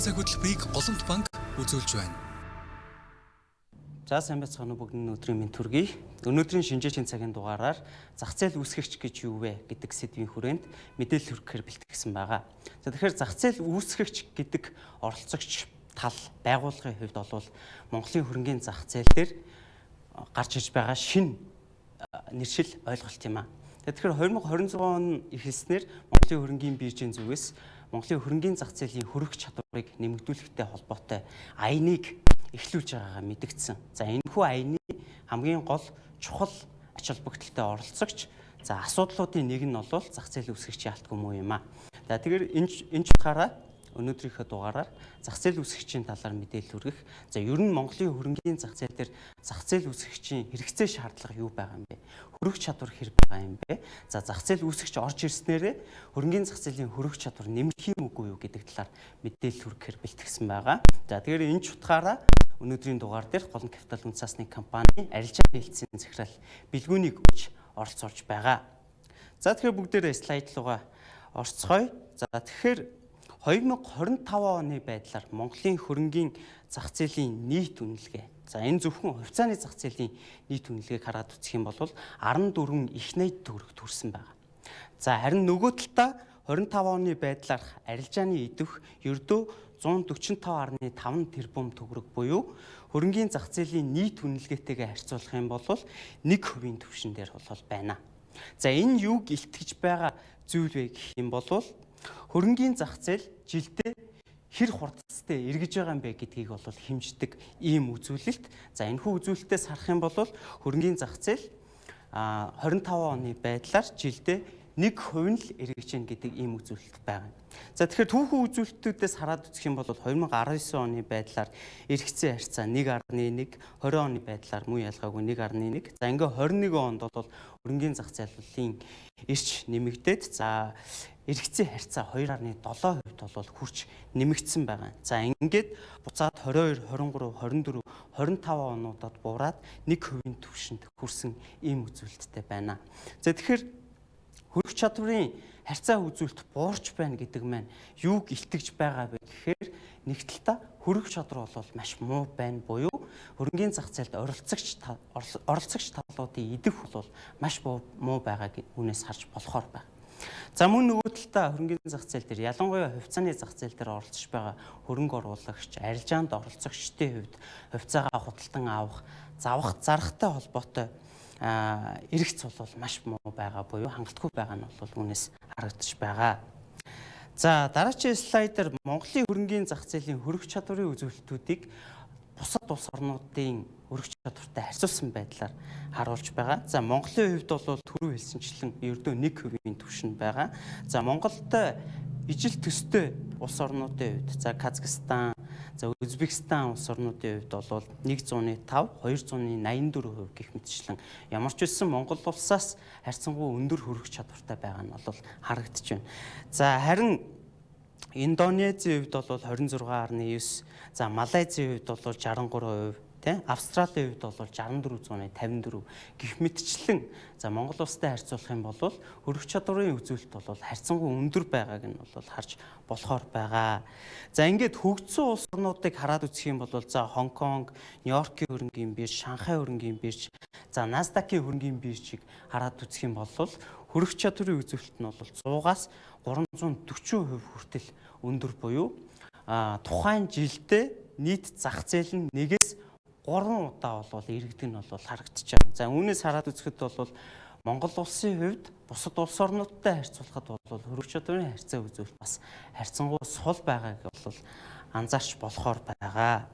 цаг хөтөлбөрийг Голомт банк үзүүлж байна. За, сайн байцгаана уу, бүгд нь өдрийн мэнд хүргэе. Өнөөдрийн шинжээчийн цагийн дугаараар зах зээл үүсгэгч гэж юу вэ гэдэг сэдвийн хүрээнд мэдээлэл хүргэхээр бэлтгэсэн байгаа. За, тэгэхээр зах зээл үүсгэгч гэдэг оролцогч тал байгууллагын хувьд бол Монголын хөрөнгийн зах зээл дээр гарч ирж байгаа шинэ нэршил ойлголт юм аа. Тэгэхээр 2026 он эхэлснээр Монголын хөрөнгийн биржийн зүгээс Монголын хөрөнгийн зах зээлийн хөрөх чадварыг нэмэгдүүлэхтэй холбоотой аяныг эхлүүлж байгаагаа мэдэгдсэн. За, энэхүү аяны хамгийн гол чухал ач холбогдолтой оролцогч, за, асуудлуудын нэг нь бол зах зээл үүсгэгч яалтгүй муу юм аа. За, тэгэхээр энэ утгаараа өнөөдрийнхөө дугаараар зах зээл үүсгэгчийн талаар мэдээлэл хүргэх. За, ер нь Монголын хөрөнгийн зах зээл дээр зах зээл үүсгэгчийн хэрэгцээ шаардлага юу байгаа юм бэ? Хөрөх чадвар хэр байгаа юм бэ? За, зах зээл үүсгэгч орж ирснээрээ хөрөнгийн зах зээлийн хөрөх чадвар нэмэх юм үгүй юу гэдэг талаар мэдээлэл хүргэхээр бэлтгэсэн байгаа. За, тэгэхээр энэ ч утгаараа өнөөдрийн дугаар дээр Голомт Капитал үнэт цаасны компани арилжаа хэлтсийн захирал Бэлгүүнийг өгч оролцуулж байгаа. За, тэгэхээр бүгдээрээ слайд руугаа орцгоё. За, тэгэхээр 2025 оны байдлаар Монголын хөрөнгийн зах зээлийн нийт үнэлгээ. За, энэ зөвхөн хувьцааны зах зээлийн нийт үнэлгээг хараад үзэх юм бол 14 их 80 төгрөг төрсэн байгаа. За, харин нөгөө талдаа 25 оны байдлаар арилжааны идэвх ердөө 145.5 тэрбум төгрөг буюу хөрөнгийн зах зээлийн нийт үнэлгээтэйгээ харьцуулах юм бол 1% түвшин дээр бол байна. За, энэ юуг илтгэж байгаа зүйл вэ гэх юм бол хөрөнгийн зах зээл жилдээ хэр хурдцтай эргэж байгаа юм бэ гэдгийг бол хэмждэг ийм үзүүлэлт. За, энэхүү үзүүлэлтээс харах юм бол хөрөнгийн зах зээл 25 оны байдлаар жилдээ 1% нь л эргэж байна гэдэг ийм үзүүлэлт байгаа юм. За, тэгэхээр түүхэн үзүүлэлтүүдээс хараад үзэх юм бол 2019 оны байдлаар эргэцэн харьцаа 1.1, 20 оны байдлаар мөн ялгаагүй 1.1. За, ингээ 21 онд бол хөрөнгийн зах зээлийн эрч нэмэгдээд, за, эргэцэн харьцаа 2.7% бол хүрч нэмэгдсэн байгаа. За, ингээд буцаад 22, 23, 24, 25 онуудад буураад 1% түвшинд хүрсэн ийм үзүүлэлттэй байна. За, тэгэхээр хөрөх чадварын харьцаа үзүүлэлт буурч байна гэдэг маань юуг илтгэж байгаа вэ гэхээр нэг талдаа хөрөх чадвар бол маш муу байна буюу хөрөнгийн зах зээлд оролцогч талуудын идэх бол маш муу байгааг үүнээс харж болохоор байна. За, мөн нөгөө талдаа хөрөнгийн зах зээл дээр, ялангуяа хувьцааны зах зээл дээр оролцож байгаа хөрөнгө оруулагч, арилжаанд оролцогчдын хувьд хувьцаагаа худалдан авах, завах, зарахтай холбоотой эргэц бол маш муу байгаа буюу хангалтгүй байгаа нь бол үүнээс харагдаж байгаа. За, дараагийн слайдаар Монголын хөрөнгийн зах зээлийн хөрөх чадварын үзүүлэлтүүдийг бусад улс орнуудын хөрөх чадвартай харьцуулсан байдлаар харуулж байгаа. За, Монголын хувьд бол түрүү хэлсэнчлэн ердөө 1% түвшинд байгаа. За, Монголд ижил төстэй улс орнуудын хувьд, за, Казахстан, за, Узбекистан улс орнуудын хувьд бол 105, 284% гэх мэтчлэн ямар ч үсэн Монгол улсаас харьцангуй өндөр хөрөх чадвартай байгаа нь бол харагдаж байна. За, харин Индонезийн хувьд бол 26.9, за, Малайзийн хувьд бол 63%, тий, Австралийн хувьд бол 64.54 гэх мэтчлэн, за, Монгол улстай харьцуулах юм бол хөрөх чадварын үзүүлэлт бол харьцангуй өндөр байгааг нь бол харж болохоор байгаа. За, ингээд хөгжсөн улс орнуудыг хараад үзэх юм бол, за, Хонконг, Нью-Йоркийн хөрөнгийн бирж, Шанхай хөрөнгийн бирж, за, Nasdaq-ийн хөрөнгийн биржийг хараад үзэх юм бол хөрөх чадварын үзүүлэлт нь бол 100-аас 340% хүртэл өндөр буюу тухайн жилдээ нийт зах зээл нь 1-ээс 3 удаа бол эргэдэг нь бол харагдаж байна. За, үүнээс хараад үзэхэд бол Монгол улсын хувьд бусад улс орнуудтай харьцуулахад бол хөрөх чадварын харьцаа үзүүлэлт бас харьцангуй сул байгааг бол анзаарч болохоор байгаа.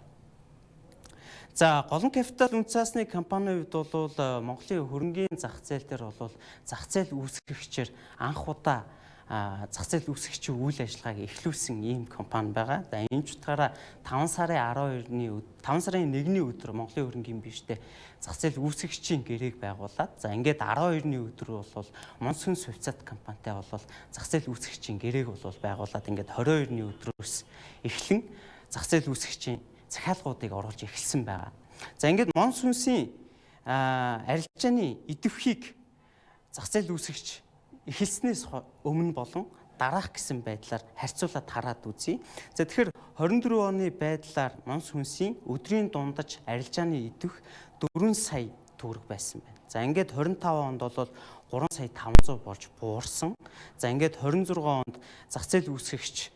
За, Голомт Капитал үнэт цаасны компанийн хувьд бол Монголын хөрөнгийн зах зээл дээр бол зах зээл үүсгэгчээр анх удаа зах зээл үүсгэгчийн үйл ажиллагааг эхлүүлсэн ийм компани байгаа. За, энэ ч утгаараа 5 сарын 12-ны 5 сарын 1-ний өдөр Монголын хөрөнгийн биржтэй зах зээл үүсгэгчийн гэрээг байгуулад, за, ингээд 12-ны өдөр бол Монсүнс хувьцаат компанитай бол зах зээл үүсгэгчийн гэрээг бол байгуулад, ингээд 22-ны өдрөөс эхлэн зах зээл үүсгэгчийн захиалгуудыг оруулж эхэлсэн байгаа. За, ингээд Монсүнсийн арилжааны идэвхийг зах зээл үүсгэгч эхэлснээс өмнө болон дараах гэсэн байдлаар харьцуулаад хараад үзье. За тэгэхээр 24 оны байдлаар Монс хүнсийн өдрийн дундаж арилжааны идэвх 4 сая төгрөг байсан байна. За ингээд 25 онд бол 3 сая 500 болж буурсан. За ингээд 26 онд зах зээл үүсгэгч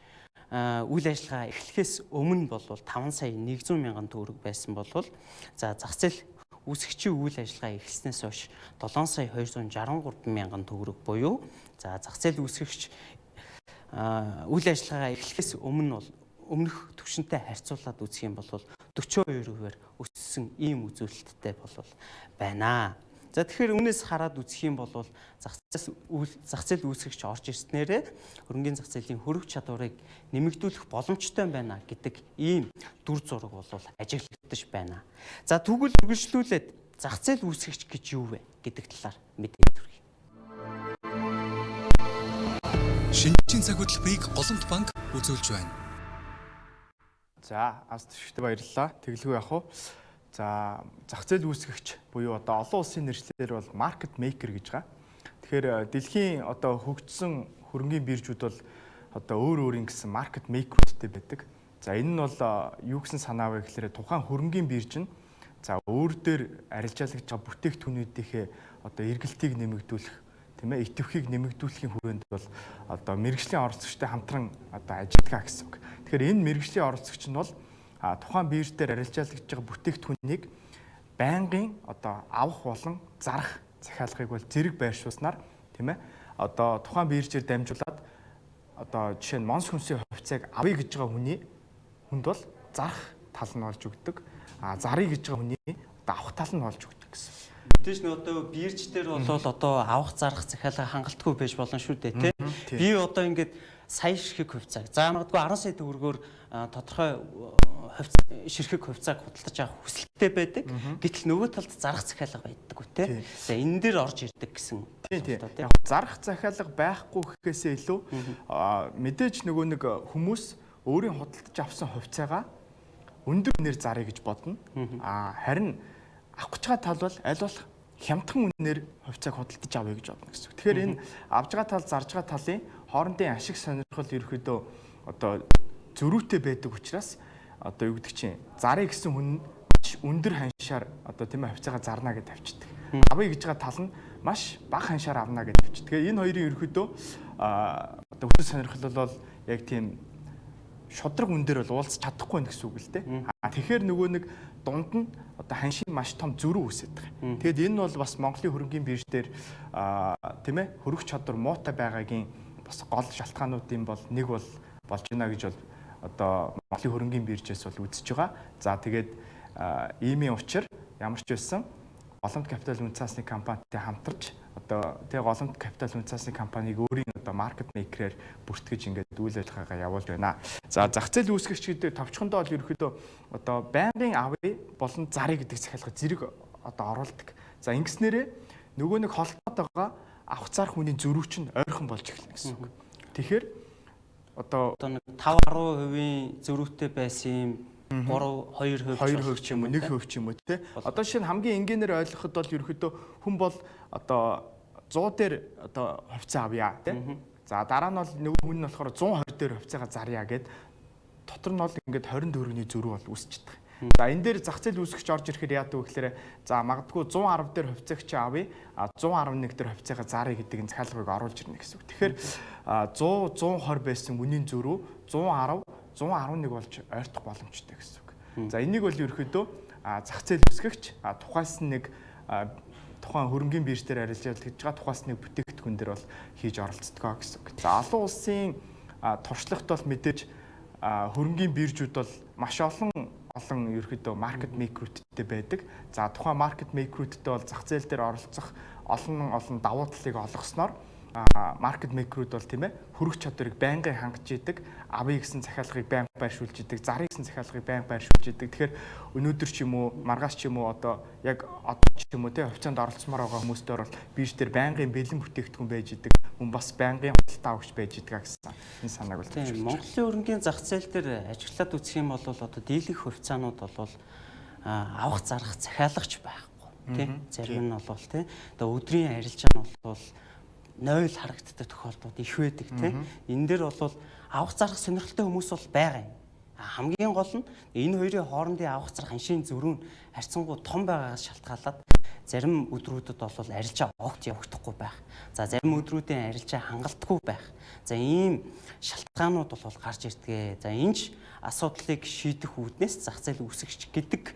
үйл ажиллагаа эхлэхээс өмнө бол 5 сая 100 мянган төгрөг байсан бол за зах зээл үүсгэгчийн үйл ажиллагаа эхэлснээс хойш 7 сая 263 мянган төгрөг буюу за зах зээл үүсгэгч үйл ажиллагаа эхлэхээс өмнө бол өмнөх түвшинтэй харьцуулаад үзэх юм бол 42%-аар өссөн ийм үзүүлэлттэй бол байна. За тэгэхээр үүнээс хараад үзэх юм бол зах зээл үүсгэгч орж ирснээрээ хөрөнгийн зах зээлийн хөрөх чадварыг нэмэгдүүлэх боломжтой байна гэдэг ийм дүр зураг бол ажиглагдаж байна. За тэгвэл үргэлжлүүлээд зах зээл үүсгэгч гэж юу вэ гэдэг талаар мэдээлэл хүргэе. Шинжийн цаг хөтөлбөрийг Голомт банк үзүүлж байна. За аз төвшөлтэй баярлалаа. Тэглгүй яах вэ? За зах зээл үүсгэгч буюу одоо олон улсын нэршлээр бол market maker гэж байгаа. Тэгэхээр дэлхийн одоо хөгжсөн хөрөнгийн биржүүд бол одоо өөр өөрийн гэсэн market maker-үүдтэй байдаг. За энэ нь бол юу гэсэн санаа вэ гэхээр тухайн хөрөнгийн бирж нь за өөр дээр арилжаалагч байгаа бүтээгдэхүүнүүдийнхээ одоо эргэлтийг нэмэгдүүлэх, тийм ээ, идэвхийг нэмэгдүүлэхийн хүрээнд бол одоо мэргэжлийн оролцогчтой хамтран одоо ажилладаг гэсэн үг. Тэгэхээр энэ мэргэжлийн оролцогч нь бол тухайн бирж дээр арилжаалагч байгаа бүтээгдэхүүнийг байнгын одоо авах болон зарах захиалгыг бол зэрэг байршуулснаар, тийм ээ, одоо тухайн биржээр дамжуулаад одоо жишээ нь Монс хүнсийн хувьцааг авъя гэж байгаа хүний хүнд бол зарах тал нь олж өгдөг. А заръя гэж байгаа хүний одоо авах тал нь олж өгдөг гэсэн. Мэдээж нөө одоо бирж дээр бол одоо авах зарах захиалга хангалтгүй байж болно шүү дээ, тий. Би одоо ингээд сая ширхэг хувьцааг за магадгүй 10 сая төгрөгөөр тодорхой ширхэг хувьцааг худалдаж авах хүсэлттэй байдаг. Гэтэл нөгөө талд зарах захиалга байдаггүй, тий. За энэ дээр орж ирдэг гэсэн. Тийм. Зарах захиалга байхгүй гэхээсээ илүү мэдээж нөгөө нэг хүмүүс өөрийн худалдаж авсан хувьцаагаа өндөр үнээр заръя гэж бодно. А харин авах гэж байгаа тал бол аль болох хямдхан үнээр хувьцааг худалдаж авъя гэж бодно гэсэн үг. Тэгэхээр энэ авж байгаа тал, зарж байгаа талын хоорондын ашиг сонирхол ерөөхдөө одоо зөрүүтэй байдаг учраас одоо юу гэдэг чинь заръя гэсэн хүн өндөр ханшаар одоо тийм ээ хувьцаагаа зарна гэж тавьчихдаг. Авъя гэж байгаа тал нь маш бага ханшаар авна гэж тавьчихдаг. Тэгэхээр энэ хоёрын ерөөхдөө одоо хүсэл сонирхол бол яг тийм шудраг үн дээр бол уулзах чадахгүй байх гэсэн үг л дээ. А тэгэхээр нөгөө нэг дунд нь одоо ханшийн маш том зөрүү үүсээд байгаа. Тэгэд энэ бол бас Монголын хөрөнгийн бирж дээр тийм ээ хөрөх чадвар муутай байгаагийн бас гол шалтгаануудын бол нэг бол болж байна гэж бол одоо Монголын хөрөнгийн биржээс бол үзэж байгаа. За тэгээд иймийн учир ямар ч байсан Голомт капитал үнэ цаасны компанитай хамтарч одоо тэгээ Голомт капитал үнэ цаасны компанийг өөрийн одоо market maker-ээр бүртгэж ингээд үйл ажиллагаагаа явуулж байна. За зах зээл үүсгэгч гэдэг товчхондоо бол ерөөхдөө одоо байнгын авъя болон заръя гэдэг захиалга зэрэг одоо оруулдаг. За ингэснээрээ нөгөө нэг холдоод байгаа авах зарах хүний зөрүү чинь ойрхон болж эхэлнэ гэсэн үг. Тэгэхээр одоо 5 10% зөрүүтэй байсан юм 3 2% 2% ч юм уу 1% ч юм уу тий. Одоо жишээ нь хамгийн энгийнээр ойлгоход бол ерөөхдөө хүн бол одоо 100 дээр одоо хувьцаа авъя тий. За дараа нь бол нөгөө хүн нь болохоор 120 дээр хувьцаагаа зарья гэд дотор нь бол ингээд 20 төгрөгийн зөрүү бол үүсчихдэг. За энэ дээр зах зээл үүсгэж орж ирэхээр яадаг вэ гэхээр за магадгүй 110 дээр хувьцааг чи авъя, 111 дээр хувьцаагаа зарья гэдэг энэ захиалгыг оруулж ирнэ гэсэн үг. Тэгэхээр 100 120 байсан үнийн зөрүү 110 111 болж ойртох боломжтой гэсэн үг. За энийг бол ерөөхдөө зах зээл үүсгэгч тухайлсан нэг тухайн хөрөнгийн бирж дээр арилжаалж байгаа тухайлсан нэг бүтээгдэхүүн дээр бол хийж оролцдог гэсэн үг. За олон улсын туршлагт бол мэдээж хөрөнгийн биржүүд бол маш олон ерөөхдөө market maker-үүдтэй байдаг. За тухайн market maker-үүдтэй бол зах зээл дээр оролцох олон давуу талыг олгосноор market maker-үүд бол тийм ээ хөрөх чадварыг байнгын хангаж идэг, авъя гэсэн захиалгыг байнга байршуулж идэг, заръя гэсэн захиалгыг байнга байршуулж идэг. Тэгэхээр өнөөдөр ч юм уу, маргааш ч юм уу одоо яг одоо ч юм уу тийм хувьцаанд оролцмоор байгаа хүмүүстээр бол бирж дээр байнгын бэлэн бүтээгдэхүүн байж идэг, мөн бас байнгын худалдаа авагч байж идэг гэсэн энэ санааг бол тийм Монголын хөрөнгийн зах зээл дээр ажиглаад үзэх юм бол одоо дийлэнх хувьцаанууд бол авах зарах захиалгач байхгүй тийм зарим нь бол тийм одоо өдрийн арилжаа нь бол 0 харагддаг тохиолдлууд их байдаг тийм. Энэ дээр бол авах зарах сонирхолтой хүмүүс бол байгаа юм. Хамгийн гол нь энэ хоёрын хоорондын авах зарах ханшийн зөрүү нь харьцангуй том байгаагаас шалтгаалаад зарим өдрүүдэд бол арилжаа огт явагдахгүй байх. За зарим өдрүүдийн арилжаа хангалтгүй байх. За ийм шалтгаанууд бол гарч ирдэг. За энэ ч асуудлыг шийдэх үүднээс зах зээл үүсгэгч гэдэг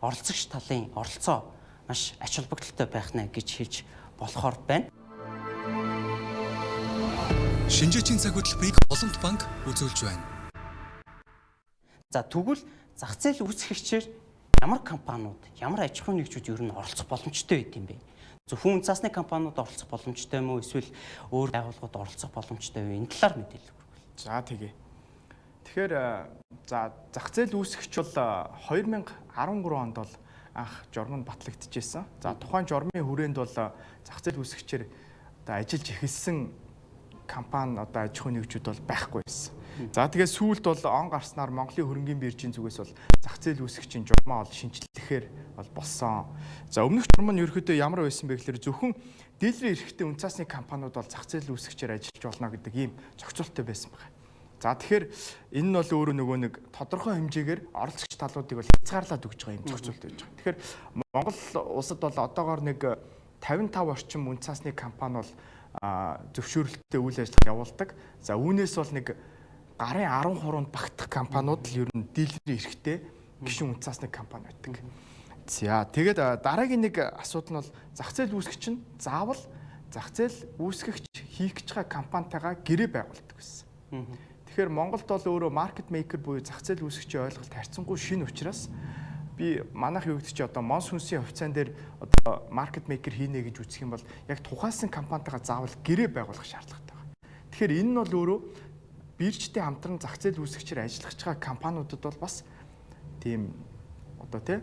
оролцогч талын оролцоо маш ач холбогдолтой байх нэ гэж хэлж болохоор байна. Шинжээчийн цаг хөтөлбөрийг Боломт банк үзүүлж байна. За тэгвэл зах зээл үүсгэгчээр ямар компаниуд, ямар аж ахуйн нэгжүүд ер нь оролцох боломжтой байд юм бэ? Зөвхөн үнэ цаасны компаниуд оролцох боломжтой юм уу? Эсвэл өөр байгууллагууд оролцох боломжтой вэ? Энэ талаар мэдээлэл өгвөл. За тэгье. Тэгэхээр за зах зээл үүсгэгч бол 2013 онд бол анх журам нь батлагдчихсэн. За тухайн журмын хүрээнд бол зах зээл үүсгэгчээр одоо ажиллаж эхэлсэн компани одоо аж ахуйн нэгжүүд бол байхгүй байсан. За тэгээд сүүлд бол он гарснаар Монголын хөрөнгийн биржийн зүгээс бол зах зээл үүсгэгчийн журмаа бол шинжлэхээр бол болсон. За өмнөх журам нь ерөөхдөө ямар байсан бэ гэхээр зөвхөн дийлрийн эрхтэй үнэ цаасны компаниуд бол зах зээл үүсгэгчээр ажиллаж болно гэдэг ийм зохицуулттай байсан байна. За тэгэхээр энэ нь бол өөрөө нөгөө нэг тодорхой хэмжээгээр оролцогч талуудыг бол хязгаарлаад өгч байгаа юм зохицуулт байж байгаа. Тэгэхээр Монгол улсад бол одоогоор нэг 55 орчим үнэ цаасны компани бол зөвшөөрөлттэй үйл ажиллагаа явуулдаг. За үүнээс бол нэг гарын 10%-нд багтах компаниуд л ер нь дийлрийн эрхтэй гишүүн үнэ цаасны компани байдаг. За тэгээд дараагийн нэг асуудал нь бол зах зээл үүсгэгч нь заавал зах зээл үүсгэгч хийх гэж байгаа компанитайгаа гэрээ байгуулдаг гэсэн. Тэгэхээр Монголд бол өөрөө market maker буюу зах зээл үүсгэгчийн ойлголт харьцангуй шинэ учраас би манайх юу гэдэг чи одоо Монс хүнсийн хувьцаан дээр одоо market maker хийнэ гэж үзэх юм бол яг тухайлсан компанитайгаа заавал гэрээ байгуулах шаардлагатай байна. Тэгэхээр энэ нь бол өөрөө биржтэй хамтран зах зээл үүсгэгчээр ажиллах гэж байгаа компаниудад бол бас тийм одоо тий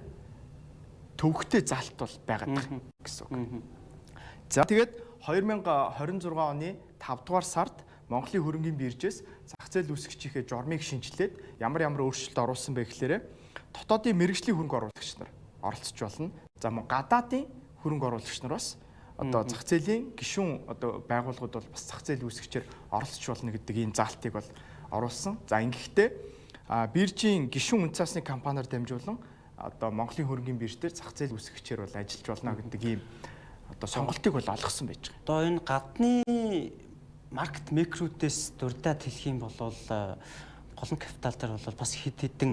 төвөгтэй залт бол байгаад байгаа гэсэн үг. За тэгээд 2026 оны 5 дугаар сард Монголын хөрөнгийн биржээс зах зээл үүсгэгчийнхээ журмыг шинжилээд ямар ямар өөрчлөлт оруулсан бэ гэхлээрэ дотоодын мэргэжлийн хөрөнгө оруулагч нар оролцож болно. За мөн гадаадын хөрөнгө оруулагч нар бас одоо зах зээлийн гишүүн одоо байгууллагууд бол бас зах зээл үүсгэгчээр оролцож болно гэдэг ийм заалтыг бол оруулсан. За ингэхдээ биржийн гишүүн үнэ цаасны компаниар дамжуулан одоо Монголын хөрөнгийн бирж дээр зах зээл үүсгэгчээр бол ажиллаж болно гэдэг ийм одоо сонголтыг бол олгосон байж байгаа. Одоо энэ гадны market maker үүдээс дурдаад хэлэх юм бол Голомт капитал дээр бол бас хэд хэдэн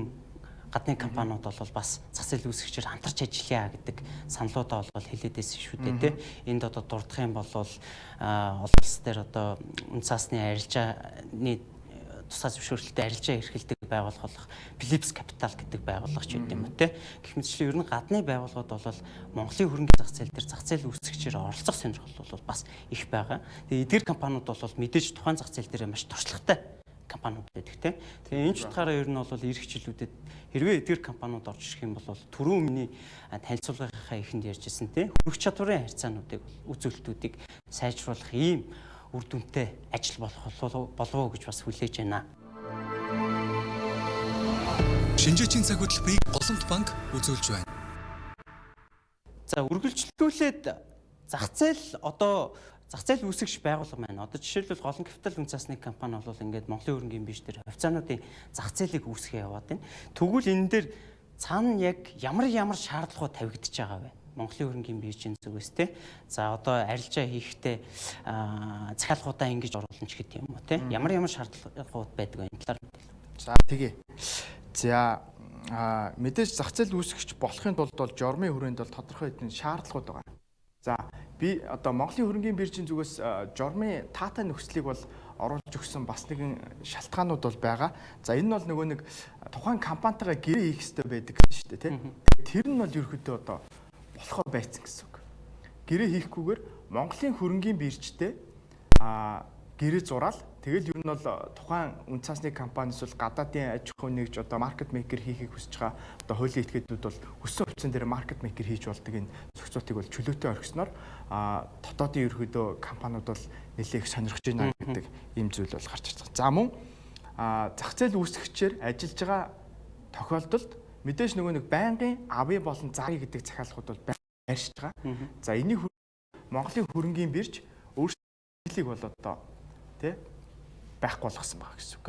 гадны компаниуд бол бас зах зээл үүсгэгчээр хамтарч ажиллая гэдэг саналуудаа бол хэлээд байсан шүү дээ тий. Энд одоо дурдах юм бол олон улс дээр одоо үнэ цаасны арилжааны тусгай зөвшөөрөлтөй арилжаа эрхэлдэг байгууллага болох Philips Capital гэдэг байгууллага ч гэдэг юм уу те. Гэх мэтчлэн ер нь гадны байгууллагууд бол Монголын хөрөнгөний зах зээл дээр зах зээл үүсгэгчээр оролцох сонирхол бол бас их байгаа. Тэгээ эдгээр компаниуд бол мэдээж тухайн зах зээл дээр маш туршлагатай компаниуд байдаг те. Тэгээ энэ ч утгаараа ер нь бол ирэх жилүүдэд хэрвээ эдгээр компаниуд орж ирэх юм бол түрүү миний танилцуулгынхаа эхэнд ярьжсэн те, хөрөх чадварын харьцаануудыг, үзүүлэлтүүдийг сайжруулах ийм үр дүнтэй ажил болох болов уу гэж бас хүлээж байна. Шинжээчийн цаг хөтөлбөрийг Голомт банк үзүүлж байна. За үргэлжлүүлээд зах зээл одоо зах зээл үүсгэгч байгууллага маань одоо жишээлбэл Голомт капитал үнэ цаасны компани бол ингээд Монголын хөрөнгийн бирж дээр хувьцаануудын зах зээлийг үүсгэх яваад байна. Тэгвэл энэ дээр цаана яг ямар ямар шаардлагууд тавигдаж байгаа вэ? Монголын хөрөнгийн биржийн зүгээс те. За одоо арилжаа хийхдээ захиалгуудаа ингэж оруулна ч гэдэг юм уу те. Ямар ямар шаардлагууд байдаг вэ? Энэ талаар мэдээлэл. За тэгье. За мэдээж зах зээл үүсгэгч болохын тулд бол журмын хүрээнд бол тодорхой хэдэн шаардлагууд байгаа. За би одоо Монголын хөрөнгийн биржийн зүгээс журмын таатай нөхцөлийг бол оруулж өгсөн бас нэгэн шалтгаанууд бол байгаа. За энэ нь бол нөгөө нэг тухайн компанитайгаа гэрээ хийх ёстой байдаг гэсэн шүү дээ, тий. Тэр нь бол ерөөхдөө одоо болохоо байцсан гэсэн үг. Гэрээ хийхгүйгээр Монголын хөрөнгийн биржтэй гэрээ зураал тэгэл ер нь бол тухайн үнэ цаасны компани эсвэл гадаадын аж ахуй нэгж одоо market maker хийхийг хүсэж байгаа одоо хуулийн этгээдүүд бол хүссэн хувьцаан дээр market maker хийж болдог энэ зохицуултыг бол чөлөөтэй орхисноор дотоодын ерөөдөө компаниуд бол нэлээх сонирхож байна гэдэг ийм зүйл бол гарч ирж байгаа. За мөн зах зээл үүсгэгчээр ажиллаж байгаа тохиолдолд мэдээж нөгөө нэг байнгын авъя болон заръя гэдэг захиалгууд бол байршиж байгаа. За энийг Монголын хөрөнгийн бирж шимтгэлийг бол одоо тий байхгүй болгосон байгаа гэсэн үг.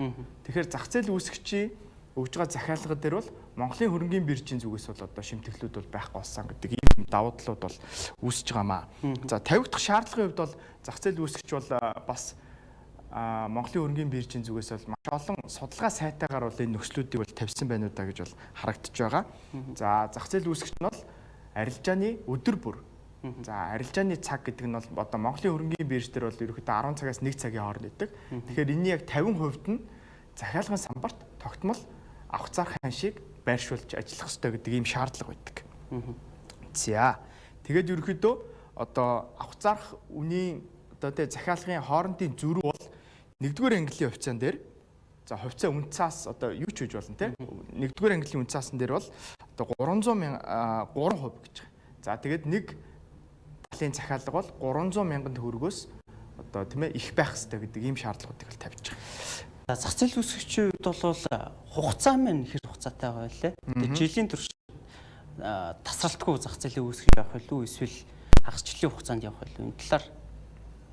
Тэгэхээр зах зээл үүсгэгчийн өгж байгаа захиалга дээр бол Монголын хөрөнгийн биржийн зүгээс бол одоо шимтгэлүүд бол байхгүй болсон гэдэг ийм давуу талууд бол үүсэж байгаамаа. За тавигдах шаардлагын хувьд бол зах зээл үүсгэгч бол бас Монголын хөрөнгийн биржийн зүгээс бол маш олон судалгаа сайтаагаар бол энэ нөхцлүүдийг бол тавьсан байна уу да гэж бол харагдаж байгаа. За зах зээл үүсгэгч нь бол арилжааны өдөр бүр. За арилжааны цаг гэдэг нь бол одоо Монголын хөрөнгийн бирж дээр бол ерөнхийдөө 10 цагаас 1 цагийн хооронд байдаг. Тэгэхээр энэний яг 50% нь захиалгын самбарт тогтмол авах зарах ханшийг байршуулж ажиллах ёстой гэдэг ийм шаардлага байдаг. За тэгээд ерөнхийдөө одоо авах зарах үнийн одоо тэ захиалгын хоорондын зөрүү бол 1-р английн хувьцаан дээр за хувьцаа үн цаас одоо юу ч хийж болно те 1-р английн үн цаасан дээр бол одоо 300 мянга 3% гэж байгаа. За тэгээд нэг талын захиалга бол 300 мянган төгрөгөөс одоо тийм ээ их байх ёстой гэдэг ийм шаардлагуудыг бол тавьж байгаа. За зах зээл үүсгэгчийн хувьд бол хугацаа маань хэр хугацаатай байгаа вэ? Тэгээ жилийн турш тасралтгүй зах зээлийн үүсгэж явах вэ эсвэл хагас жилийн хугацаанд явах вэ? Энэ талаар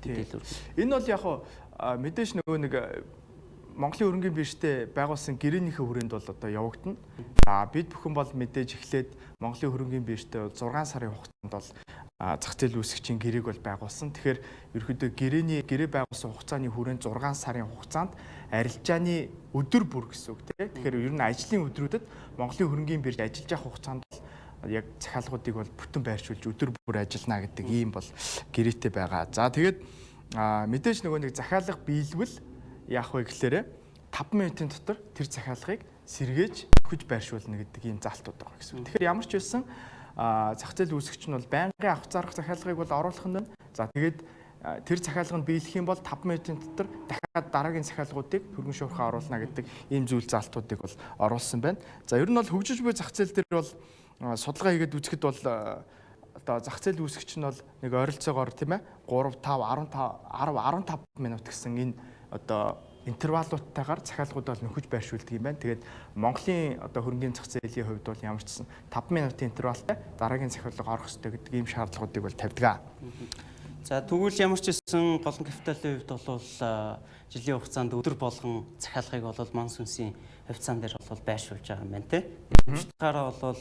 мэдээлэл өгье. Энэ бол яг мэдээж нөгөө нэг Монголын хөрөнгийн биржтэй байгуулсан гэрээнийхээ хүрээнд бол одоо явагдана. За бид бүхэн бол мэдээж эхлээд Монголын хөрөнгийн биржтэй 6 сарын хугацаанд бол зах зээл үүсгэгчийн гэрээг бол байгуулсан. Тэгэхээр ерөнхийдөө гэрээ байгуулсан хугацааны хүрээнд 6 сарын хугацаанд арилжааны өдөр бүр гэсэн үг тийм. Тэгэхээр ер нь ажлын өдрүүдэд Монголын хөрөнгийн бирж ажиллаж явах хугацаанд бол яг захиалгуудыг бол бүтэн байршуулж өдөр бүр ажиллана гэдэг ийм бол гэрээтэй байгаа. За тэгээд мэдээж нөгөө нэг захиалга биелвэл яах вэ гэхлээрэ 5 минутын дотор тэр захиалгыг сэргээж өгч байршуулна гэдэг ийм заалтууд байгаа гэсэн үг. Тэгэхээр ямар ч байсан зах зээл үүсгэгч нь бол байнгын авах зарах захиалгыг бол оруулах нь байна. За тэгээд тэр захиалга нь биелэх юм бол 5 минутын дотор дахиад дараагийн захиалгуудыг хөрөнгө шуурхаа оруулна гэдэг ийм зүйл заалтуудыг бол оруулсан байна. За ер нь бол хөгжиж буй зах зээл дээр бол судалгаа хийгээд үзэхэд бол одоо зах зээл үүсгэгч нь бол нэг ойролцоогоор тийм ээ 3 5 15 10 15 минут гэсэн энэ одоо интервалуудтайгаар захиалгууд бол нөхөж байршуулдаг юм байна. Тэгээд Монголын одоо хөрөнгийн зах зээлийн хувьд бол ямар ч гэсэн 5 минутын интервалтай дараагийн захиалга орох ёстой гэдэг ийм шаардлагуудыг бол тавьдаг. За тэгвэл ямар ч гэсэн голон капиталын хувьд бол жилийн хугацаанд өдөр болгон захиалгыг бол мон сүнсийн хувьцаан дээр бол байршуулж байгаа юм байна те. Утгаараа бол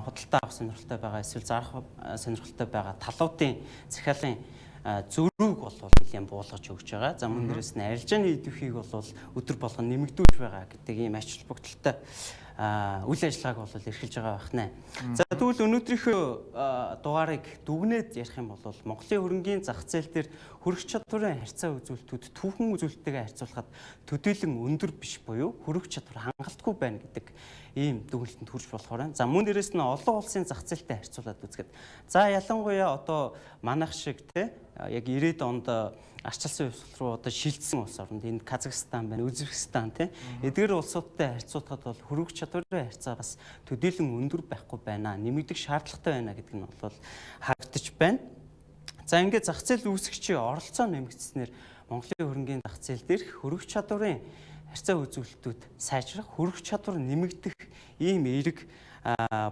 худалдаа авах сонирхолтой байгаа эсвэл зарах сонирхолтой байгаа талуудын захиалгын зөрүүг бол нэлээд буулгаж өгч байгаа. За мөн дээрээс нь арилжааны идэвхийг бол өдөр болгон нэмэгдүүлж байгаа гэдэг ийм ач холбогдолтой үйл ажиллагааг бол эрхэлж байгаа байх нэ. За тэгвэл өнөөдрийнхөө дугаарыг дүгнээд ярих юм бол Монголын хөрөнгийн зах зээл дээр хөрөх чадварын харьцаа үзүүлэлтүүд түүхэн үзүүлэлттэйгээ харьцуулахад төдийлөн өндөр биш буюу хөрөх чадвар хангалтгүй байна гэдэг ийм дүгнэлтэнд хүрч болохоор байна. За мөн дээрээс нь олон улсын зах зээлтэй харьцуулаад үзэхэд за ялангуяа одоо манайх шиг те яг 90-ад онд арчилсан хувьсгал руу одоо шилжсэн улс оронд энд Казахстан байна, Узбекистан тий. Эдгээр улсуудтай харьцуулахад бол хөрвөх чадварын харьцаа бас төдийлөн өндөр байхгүй байна. Нэмэгдэх шаардлагатай байна гэдэг нь бол харагдаж байна. За ингээд зах зээл үүсгэгчийн оролцоо нэмэгдснээр Монголын хөрөнгийн зах зээл дээрх хөрвөх чадварын харьцаа үзүүлэлтүүд сайжрах, хөрвөх чадвар нэмэгдэх ийм эерэг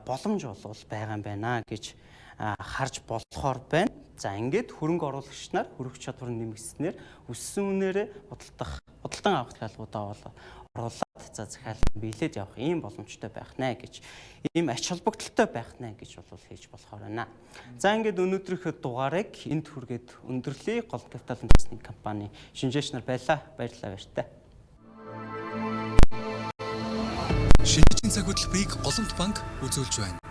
боломж бол байгаа юм байна гэж харж болохоор байна. За ингээд хөрөнгө оруулагч нар хөрөх чадвар нэмэгдснээр өссөн үнээрээ худалдан авах захиалгуудаа бол оруулаад за захиалга биелээд явах ийм боломжтой байх нэ гэж ийм ач холбогдолтой байх нэ гэж бол хийж болохоор байна. За ингээд өнөөдрийнхөө дугаарыг энд хүргээд өндөрлөе. Гол капитал үндэсний компани шинжээч нар байлаа. Баярлалаа баяртай. Шинжээчийн цаг хөтөлбөрийг Голомт банк үзүүлж байна.